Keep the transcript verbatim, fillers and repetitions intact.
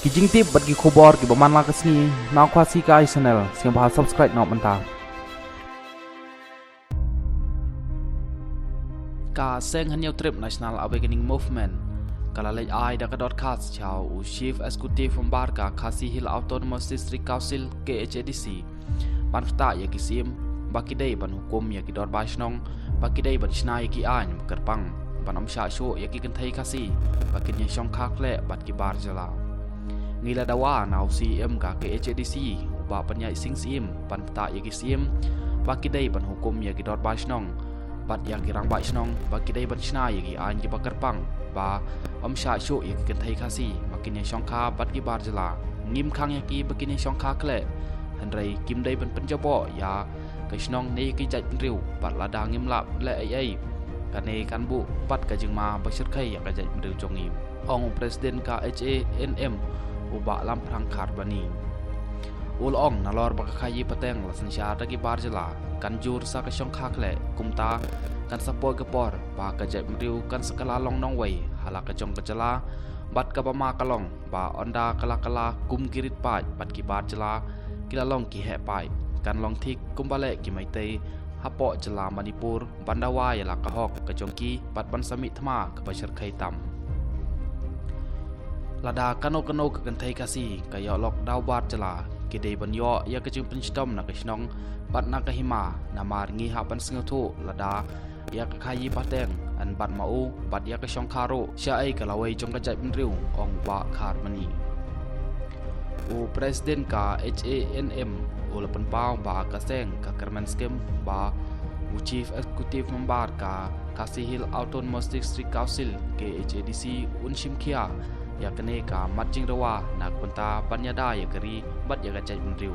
Ki jingtip bad ki khubor kiba man la ka sngi na Khasi Kai Channel, sngewbha subscribe noh mynta. Ka Seng Hynñiewtrep National Awakening Movement ka la leit ai da ka dorkhas sha u Chief Executive Member ka Khasi Hills Autonomous District Council, K H A D C, ban ktah ïa ki syiem ba ki dei ban hukum ïa ki dorbar shnong ba ki dei ban shna ïa ki aiñ ba kyrpang ban ym shah shuh ïa ki kynthei Khasi ba kin ïashongkha khleh bad ki bar jylla. Ngi la dawa na u C E M ka K H A D C, u Bah Pynïaid Sing Syiem, ban ktah ïa ki syiem ba ki dei ban hukum ïa ki dorbar shnong bad ïa ki rangbah shnong ba ki dei ban shna ïa ki aiñ kiba kyrpang ba ym shah shuh ïa ki kynthei Khasi ba kin ïashongkha bad ki bar jylla. Ngim khang ïa ki ba kin ïashongkha khleh, hynrei kim dei ban pynjaboh ïa ka shnong ne ïa ki jaitbynriew, bad lada ngim lah leh ei ei, kane kan buh pat ka jingma ba shyrkhei ïa ka jaitbynriew jong ngi, ong u President ka H A N M, u Bah Lamphrang Kharbani. U la ong nalor ba ka khaïi pateng la synshar da ki bar jylla kan jur sa ka shongkha khleh, kumta kan sa poi ka por ba ka jaitbynriew kan sa kylla long nongwei ha la ka jong ka jylla, bad kaba ma ka long ba ynda ka la kylla kum ki rit paid bad ki bar jylla ki la long ki heh paid, kan long thik kumba leh ki Meitei hapoh jylla Manipur ban dawa ïa la ka hok ka jong ki bad ban sa mih thma kaba shyrkhei tam. Lada kano kano ka kynthei Khasi ka ïoh lok da u bar jylla, ki dei ban ïoh ïa ka jingpynshitom na ka shnong bad na ka hima, namar ngi hap ban sngewthuh lada ïa ka khaïi pateng yn bat ma u bad ïa ka shongkha ruh shaei ka lawei jong ka jaitbynriew, ong u Bah Kharbani. U President ka H A N M u la pynpaw ba ka seng ka kyrmen skhem ba u Chief Executive Member ka Khasi Hills Autonomous District Council, K H A D C, un shim khia ïa kane ka mat jingdawa na ka bynta ban ïada ïa ka ri bad ïa ka jaitbynriew.